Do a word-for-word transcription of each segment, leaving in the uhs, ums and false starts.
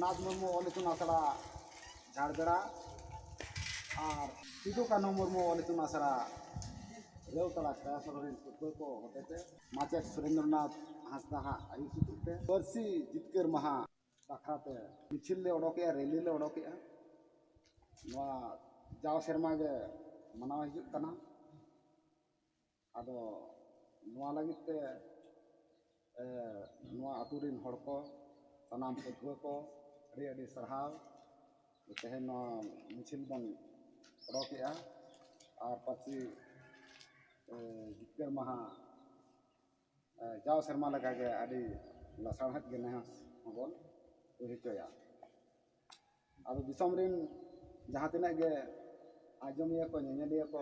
ᱨᱟᱡᱽ ᱢᱩᱨᱢᱩ ᱚᱞ ᱤᱛᱩᱱ ᱟᱥᱲᱟ ᱡᱷᱟᱲᱵᱮᱲᱟ ᱟᱨ ᱥᱤᱫᱩ ᱠᱟᱹᱱᱦᱩ ᱢᱩᱨᱢᱩ ᱚᱞ ᱤᱛᱩᱱ ᱟᱥᱲᱟ ᱨᱮᱣᱛᱟᱲᱟ ᱠᱷᱮᱲᱟ ᱥᱚᱨᱚ ᱨᱮᱱ ᱯᱟᱹᱴᱷᱩᱣᱟᱹ ᱠᱚ ᱦᱚᱛᱮᱛᱮ ᱢᱟᱪᱮᱛ ᱥᱩᱨᱮᱱᱫᱨᱚᱱᱟᱛᱷ ᱦᱟᱸᱥᱫᱟ ᱦᱟᱜ ᱟᱹᱭᱩᱨ ᱥᱩᱛᱩᱜ ᱛᱮ ᱯᱟᱹᱨᱥᱤ ᱡᱤᱛᱠᱟᱹᱨ ᱢᱟᱦᱟ ᱵᱟᱠᱷᱨᱟ ᱛᱮ ᱢᱤᱪᱷᱤᱞ ᱞᱮ ᱚᱰᱚᱠᱮᱜᱼᱟ, ᱨᱮᱞᱤ ᱞᱮ ᱚᱰᱚᱠᱮᱜᱼᱟ᱾ ᱱᱚᱣᱟ ᱡᱟᱣ ᱥᱮᱨᱢᱟ ᱜᱮ ᱢᱟᱱᱟᱣ ᱦᱤᱡᱩᱜ ᱠᱟᱱᱟ᱾ ᱟᱫᱚ ᱱᱚᱣᱟ ᱞᱟᱹᱜᱤᱫ ᱛᱮ, ᱮ, ᱱᱚᱣᱟ ᱟᱹᱛᱩ ᱨᱤᱱ ᱦᱚᱲ ᱠᱚ, ᱥᱟᱱᱟᱢ ᱯᱟᱹᱴᱷᱩᱣᱟᱹ ᱠᱚ ᱟᱹᱰᱤ ᱟᱹᱰᱤ ᱥᱟᱨᱦᱟᱣ᱾ ᱛᱮᱦᱮᱧ ᱱᱚᱣᱟ ᱢᱤᱪᱷᱤᱞ ᱵᱚᱱ ᱚᱰᱚᱠᱮᱜᱼᱟ ᱟᱨ ᱯᱟᱹᱨᱥᱤ, ᱮ, ᱡᱤᱛᱠᱟᱹᱨ ᱢᱟᱦᱟ ᱮ, ᱡᱟᱣ ᱥᱮᱨᱢᱟ ᱞᱮᱠᱟᱜᱮ ᱟᱹᱰᱤ ᱞᱟᱥᱟᱲᱦᱮᱫ ᱜᱮ ᱱᱮᱥ ᱦᱚᱸᱵᱚᱱ ᱦᱩᱭ ᱦᱚᱪᱚᱭᱟ᱾ ᱟᱫᱚ ᱫᱤᱥᱚᱢ ᱨᱤᱱ ᱡᱟᱦᱟᱸ ᱛᱤᱱᱟᱹᱜ ᱜᱮ ᱟᱸᱡᱚᱢᱤᱭᱟᱹ ᱠᱚ, ᱧᱮᱧᱮᱞᱤᱭᱟᱹ ᱠᱚ,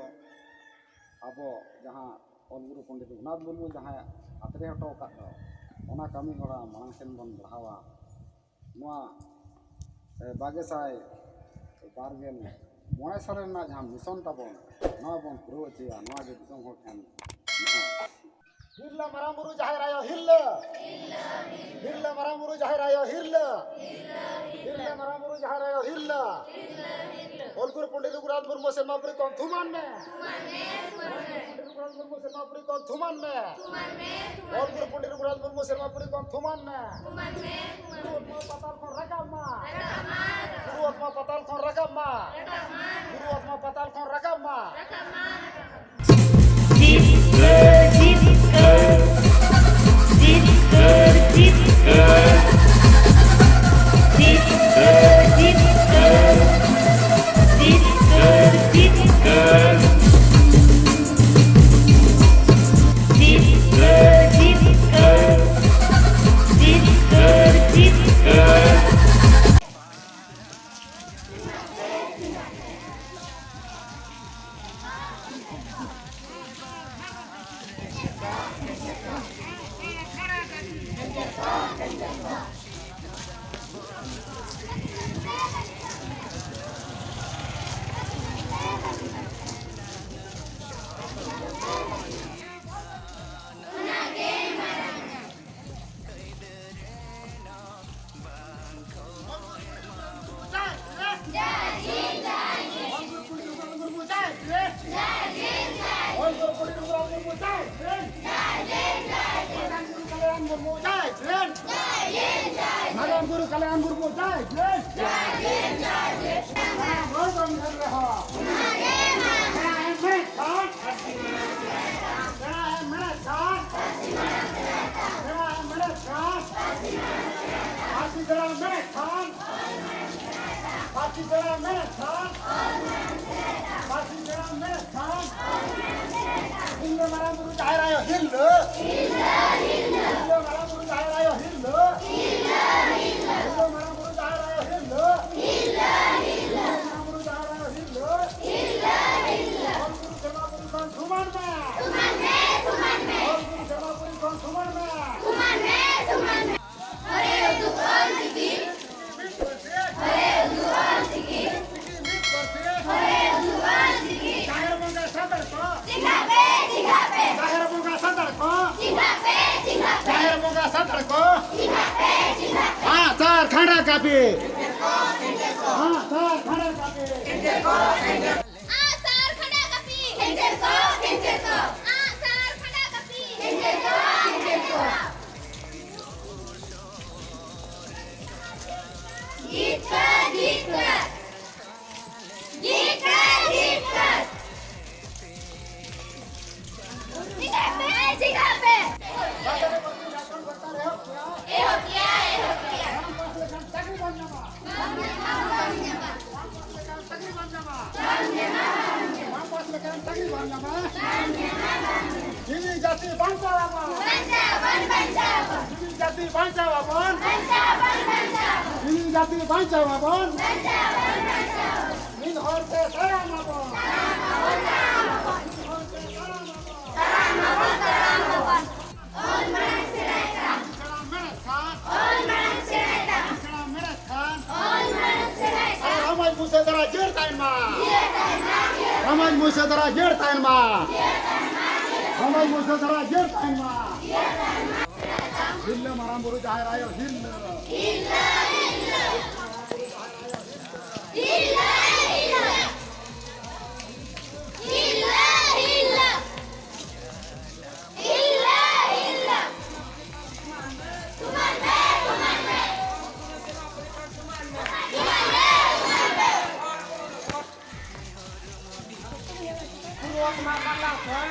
ᱟᱵᱚ ᱡᱟᱦᱟᱸ ᱚᱞ ᱜᱩᱨᱩ ᱯᱚᱱᱰᱤᱛ ᱨᱚᱜᱷᱩᱱᱟᱛᱷ ᱢᱩᱨᱢᱩ ᱡᱟᱦᱟᱸᱭ ᱟᱛᱨᱮ ᱦᱚᱴᱚ ᱟᱠᱟᱫ ᱫᱚ, ᱚᱱᱟ ᱠᱟᱹᱢᱤ ᱦᱚᱨᱟ ᱢᱟᱲᱟᱝ ᱥᱮᱱ ᱵᱚᱱ ᱵᱟᱲᱦᱟᱣᱟ᱾ ᱱᱚᱣᱟ, ᱮ, ᱵᱟᱜᱮ ᱥᱟᱭ ᱵᱟᱨ ᱜᱮᱞ ᱢᱚᱬᱮ ᱥᱟᱞ ᱨᱮᱱᱟᱜ ᱡᱟᱦᱟᱸ mission ᱛᱟᱵᱚᱱ, ᱱᱚᱣᱟ ᱵᱚᱱ ᱯᱩᱨᱟᱹᱣ ᱦᱚᱪᱚᱭᱟ, ᱱᱚᱣᱟ ᱜᱮ ᱫᱤᱥᱚᱢ ᱦᱚᱲ ᱴᱷᱮᱱ ᱱᱮᱦᱚᱨ᱾ ᱦᱤᱨᱞᱟᱹ ᱢᱟᱨᱟᱝ ᱵᱩᱨᱩ ᱡᱟᱦᱮᱨ ᱟᱭᱳ ᱦᱤᱨᱞᱟᱹ᱾ ᱦᱤᱨᱞᱟᱹ ᱢᱟᱨᱟᱝ ᱵᱩᱨᱩ ᱡᱟᱦᱮᱨ ᱟᱭᱳ ᱦᱤᱨᱞᱟᱹ᱾ ᱦᱤᱨᱞᱟᱹ ᱢᱟᱨᱟᱝ ᱵᱩᱨᱩ ᱡᱟᱦᱮᱨ ᱟᱭᱳ ᱦᱤᱨᱞᱟᱹ᱾ ᱚᱞ ᱜᱩᱨᱩ ᱯᱚᱱᱰᱤᱛ ᱨᱚᱜᱷᱩᱱᱟᱛᱷ ᱢᱩᱨᱢᱩ ᱥᱮᱨᱢᱟ ᱯᱩᱨᱤ ᱠᱚᱢ ᱛᱷᱩᱢᱟᱱ ᱢᱮ᱾ ᱯᱚᱱᱰᱤᱛ ᱨᱚᱜᱷᱩᱱᱟᱛᱷ ᱢᱩᱨᱢᱩ ᱥᱮᱨᱢᱟ ᱯᱩᱨᱤ ᱠᱚᱢ ᱛᱷᱩᱢᱟᱱ ᱢᱮ᱾ ᱚᱞ ᱜᱩᱨᱩ ᱯᱚᱱᱰᱤᱛ ᱨᱚᱜᱷᱩᱱᱟᱛᱷ ᱢᱩᱨᱢᱩ ᱥᱮᱨᱢᱟ ᱯᱩᱨᱤ ᱠᱚᱢ ᱛᱷᱩᱢᱟᱱ ᱢᱮ᱾ ᱜᱩᱨᱩ ᱟᱛᱢᱟ ᱯᱟᱛᱟᱞ ᱠᱷᱚᱱ ᱨᱟᱠᱟᱵ ᱢᱟ᱾ ᱜᱩᱨᱩ ᱟᱛᱢᱟ ᱯᱟᱛᱟᱞ ᱠᱷᱚᱱ ᱨᱟᱠᱟᱵ ᱢᱟ᱾ ᱜᱩᱨᱩ ᱟᱛᱢᱟ ᱯᱟᱛᱟᱞ ᱠᱷᱚᱱ ᱨᱟᱠᱟᱵ ᱢᱟ᱾ ᱢᱟᱨᱟᱝ ᱵᱩᱨᱩ ᱠᱟᱞᱤᱭᱟᱱ ᱢᱩᱨᱢᱩ ᱡᱟᱭ ᱡᱤᱱ᱾ ᱢᱟᱨᱟᱝ ᱵᱩᱨᱩ ᱠᱟᱞᱤᱭᱟᱱ ᱢᱩᱨᱢᱩ ᱡᱟᱭ ᱡᱤᱱ᱾ ᱨᱚᱲ ᱵᱟᱝ ᱜᱟᱱ ᱨᱮᱦᱚᱸ᱾ ᱥᱮᱬᱟ ᱮᱢ ᱢᱮᱱᱮᱫ ᱠᱷᱟᱱ᱾ ᱥᱮᱬᱟ ᱮᱢ ᱢᱮᱱᱮᱫ ᱠᱷᱟᱱ᱾ ᱥᱮᱬᱟ ᱮᱢ ᱢᱮᱱᱮᱫ ᱠᱷᱟᱱ᱾ ᱯᱟᱹᱨᱥᱤ ᱥᱮᱬᱟ ᱮᱢ ᱢᱮᱱᱮᱫ ᱠᱷᱟᱱ᱾ ᱯᱟᱹᱨᱥᱤ ᱥᱮᱬᱟ ᱮᱢ ᱢᱮᱱᱮᱫ ᱠᱷᱟᱱ᱾ ᱯᱟᱹᱨᱥᱤ ᱥᱮᱬᱟ ᱮᱢ ᱢᱮᱱᱮᱫ ᱠᱷᱟᱱ᱾ ᱦᱤᱞᱞᱟᱹ ᱢᱟᱨᱟᱝ ᱵᱩᱨᱩ ᱡᱟᱦᱮᱨ ᱟᱭᱳ ᱦᱤᱞᱞᱟᱹ᱾ ᱦᱤᱞᱞᱟᱹ ᱢᱟᱨᱟᱝ ᱵᱩᱨᱩ ᱡᱟᱦᱮᱨ ᱟᱭᱳ ᱦᱤᱞᱞᱟᱹ᱾ ᱦᱤᱞᱞᱟᱹ ᱢᱟᱨᱟᱝ ᱵᱩᱨᱩ ᱡᱟᱦᱮᱨ ᱟᱭᱳ ᱦᱤᱞᱞᱟᱹ᱾ ᱦᱤᱞᱞᱟᱹ ᱢᱟᱨᱟᱝ ᱵᱩᱨᱩ ᱡᱟᱦᱮᱨ ᱟᱭᱳ ᱦᱤᱞᱞᱟᱹ᱾ ᱦᱤᱞᱞᱟᱹ ᱦᱤᱞᱞᱟᱹ᱾ ᱚᱞ ᱜᱩᱨᱩ ᱥᱮᱨᱢᱟ ᱯᱩᱨᱤ ᱠᱷᱚᱱ ᱛᱷᱩᱢᱟᱱ ᱢᱮ᱾ ᱛᱷᱩᱢᱟᱱ ᱢᱮ, ᱛᱷᱩᱢᱟᱱ ᱢᱮ᱾ ᱚᱞ ᱜᱩᱨᱩ ᱥᱮᱨᱢᱟ ᱯᱩᱨᱤ ᱠᱷᱚᱱ ᱛᱷᱩᱢᱟᱱ ᱢᱮ᱾ ᱛᱷᱩᱢᱟᱱ ᱢᱮ, ᱛᱷᱩᱢᱟᱱ ᱢᱮ᱾ ᱦᱚᱭᱮ ᱩᱫᱩᱜ ᱚᱞ ᱪᱤᱠᱤ᱾ ᱦᱚᱭᱮ ᱩᱫᱩᱜ ᱚᱞ ᱪᱤᱠᱤ᱾ ᱦᱚᱭᱮ ᱩᱫᱩᱜ ᱚᱞ ᱪᱤᱠᱤ᱾ ᱡᱟᱦᱮᱨ ᱵᱚᱸᱜᱟ ᱥᱟᱱᱛᱟᱲ ᱠᱚ᱾ ᱪᱮᱸᱜᱷᱟᱜ ᱯᱮ, ᱪᱮᱸᱜᱷᱟᱜ ᱯᱮ᱾ ᱡᱟᱦᱮᱨ ᱵᱚᱸᱜᱟ ᱥᱟᱱᱛᱟᱲ ᱠᱚ᱾ ᱪᱮᱸᱜᱷᱟᱜ ᱯᱮ, ᱪᱮᱸᱜᱷᱟᱜ ᱯᱮ᱾ ᱡᱟᱦᱮᱨ ᱵᱚᱸᱜᱟ ᱥᱟᱱᱛᱟᱲ ᱠᱚ᱾ ᱪᱮᱸᱜᱷᱟᱜ ᱯᱮ, ᱪᱮᱸᱜᱷᱟᱜ ᱯᱮ᱾ ᱟᱸᱜ ᱥᱟᱨ ᱠᱷᱟᱸᱰᱟ ᱠᱟᱹᱯᱤ᱾ ᱟᱸᱜ ᱥᱟᱨ ᱠᱷᱟᱸᱰᱟ ᱠᱟᱹᱯᱤ᱾ ᱟᱸᱜ ᱥᱟᱨ ᱠᱷᱟᱸᱰᱟ ᱠᱟᱹᱯᱤ᱾ ᱠᱷᱮᱧᱪᱮᱨ ᱠᱚ, ᱠᱷᱮᱧᱪᱮᱨ ᱠᱚ᱾ ᱟᱸᱜ ᱥᱟᱨ ᱠᱷᱟᱸᱰᱟ ᱠᱟᱹᱯᱤ᱾ ᱠᱷᱮᱧᱪᱮᱨ ᱠᱚ, ᱠᱷᱮᱧᱪᱮᱨ ᱠᱚ᱾ ᱡᱤᱛᱠᱟᱹᱨ, ᱡᱤᱛᱠᱟᱹᱨ᱾ ᱡᱤᱛᱠᱟᱹᱨ, ᱡᱤᱛᱠᱟᱹᱨ᱾ ᱪᱮᱸᱜᱷᱟᱜ ᱯᱮ, ᱪᱮᱸᱜᱷᱟᱜ ᱯᱮ᱾ ᱮᱦᱚᱵ ᱜᱮᱭᱟ, ᱮᱦᱚᱵ ᱜᱮᱭᱟ᱾ ᱵᱟᱢ ᱯᱟᱥ ᱞᱮᱠᱷᱟᱱ ᱪᱟᱹᱠᱨᱤ ᱵᱟᱢ ᱧᱟᱢᱟ᱾ ᱵᱟᱢ ᱧᱟᱢᱟ, ᱵᱟᱢ ᱧᱟᱢᱟ᱾ ᱵᱟᱢ ᱯᱟᱥ ᱞᱮᱠᱷᱟᱱ ᱪᱟᱹᱠᱨᱤ ᱵᱟᱢ ᱧᱟᱢᱟ᱾ ᱵᱟᱢ ᱧᱟᱢᱟ, ᱵᱟᱢ ᱧᱟᱢᱟ᱾ ᱵᱟᱢ ᱯᱟᱥ ᱞᱮᱠᱷᱟᱱ ᱪᱟᱹᱠᱨᱤ ᱵᱟᱢ ᱧᱟᱢᱟ᱾ ᱵᱟᱢ ᱧᱟᱢᱟ, ᱵᱟᱢ ᱧᱟᱢᱟ᱾ ᱡᱤᱣᱤ ᱡᱟᱹᱛᱤ ᱵᱟᱧᱪᱟᱣ ᱟᱵᱚᱱ᱾ ᱵᱟᱧᱪᱟᱣ ᱟᱵᱚᱱ, ᱵᱟᱧᱪᱟᱣ ᱟᱵᱚᱱ᱾ ᱡᱤᱣᱤ ᱡᱟᱹᱛᱤ ᱵᱟᱧᱪᱟᱣ ᱟᱵᱚᱱ᱾ ᱵᱟᱧᱪᱟᱣ ᱟᱵᱚᱱ, ᱵᱟᱧᱪᱟᱣ ᱟᱵᱚᱱ᱾ ᱡᱤᱣᱤ ᱡᱟᱹᱛᱤ ᱵᱟᱧᱪᱟᱣ ᱟᱵᱚᱱ᱾ ᱵᱟᱧᱪᱟᱣ ᱟᱵᱚᱱ, ᱵᱟᱧᱪᱟᱣ ᱟᱵᱚᱱ᱾ ᱢᱤᱫ ᱦᱚᱲ ᱛᱮ ᱛᱟᱲᱟᱢ ᱟᱵᱚᱱ᱾ ᱛᱟᱲᱟᱢ ᱟᱵᱚᱱ, ᱛᱟᱲᱟᱢ ᱟᱵᱚᱱ᱾ ᱢᱤᱫ ᱦᱚᱲ ᱛᱮ ᱛᱟᱲᱟᱢ ᱟᱵᱚᱱ᱾ ᱛᱟᱲᱟᱢ ᱟᱵᱚᱱ, ᱛᱟᱲᱟᱢ ᱟᱵᱚᱱ᱾ ᱚᱞ ᱢᱟᱲᱟᱝ ᱥᱮᱬᱟᱭ ᱛᱟᱢ᱾ ᱥᱮᱬᱟ ᱢᱮᱱᱮᱫ ᱠᱷᱟᱱ᱾ ᱚᱞ ᱢᱟᱲᱟᱝ ᱥᱮᱬᱟᱭ ᱛᱟᱢ᱾ ᱥᱮᱬᱟ ᱢᱮᱱᱮᱫ ᱠᱷᱟᱱ᱾ ᱚᱞ ᱢᱟᱲᱟᱝ ᱥᱮᱬᱟᱭ ᱛᱟᱢ᱾ ᱟᱨ ᱨᱚᱢᱚᱡᱽ ᱢᱩᱥᱟᱹ ᱫᱷᱟᱨᱟ ᱡᱟᱹᱲ ᱛᱟᱦᱮᱱ ᱢᱟ᱾ ᱡᱤᱭᱟᱹᱲ ᱛᱟᱦᱮᱱ ᱢᱟ, ᱡᱤᱭᱟᱹᱲ ᱛᱟᱦᱮᱱ ᱢᱟ᱾ ᱨᱚᱢᱚᱡᱽ ᱢᱩᱥᱟᱹ ᱫᱷᱟᱨᱟ ᱡᱟᱹᱲ ᱛᱟᱦᱮᱱ ᱢᱟ᱾ ᱡᱤᱭᱟᱹᱲ ᱛᱟᱦᱮᱱ ᱢᱟ, ᱡᱤᱭᱟᱹᱲ ᱛᱟᱦᱮᱱ ᱢᱟ᱾ ᱡᱤᱭᱟᱹᱲ ᱛᱟᱦᱮᱱ ᱢᱟ᱾ ᱦᱤᱨᱞᱟᱹ ᱢᱟᱨᱟᱝ ᱵᱩᱨᱩ ᱡᱟᱦᱮᱨ ᱟᱭᱳ ᱦᱤᱨᱞᱟᱹ᱾ ᱦᱤᱨᱞᱟᱹ, ᱦᱤᱨᱞᱟᱹ᱾ ᱦᱤᱨᱞᱟᱹ, ᱦᱤᱨᱞᱟᱹ᱾ ᱦᱤᱨᱞᱟᱹ, ᱦᱤᱨᱞᱟᱹ᱾ ᱠᱚ ᱢᱟ ᱵᱟᱝ ᱞᱟᱜᱟᱣ ᱠᱚᱣᱟ᱾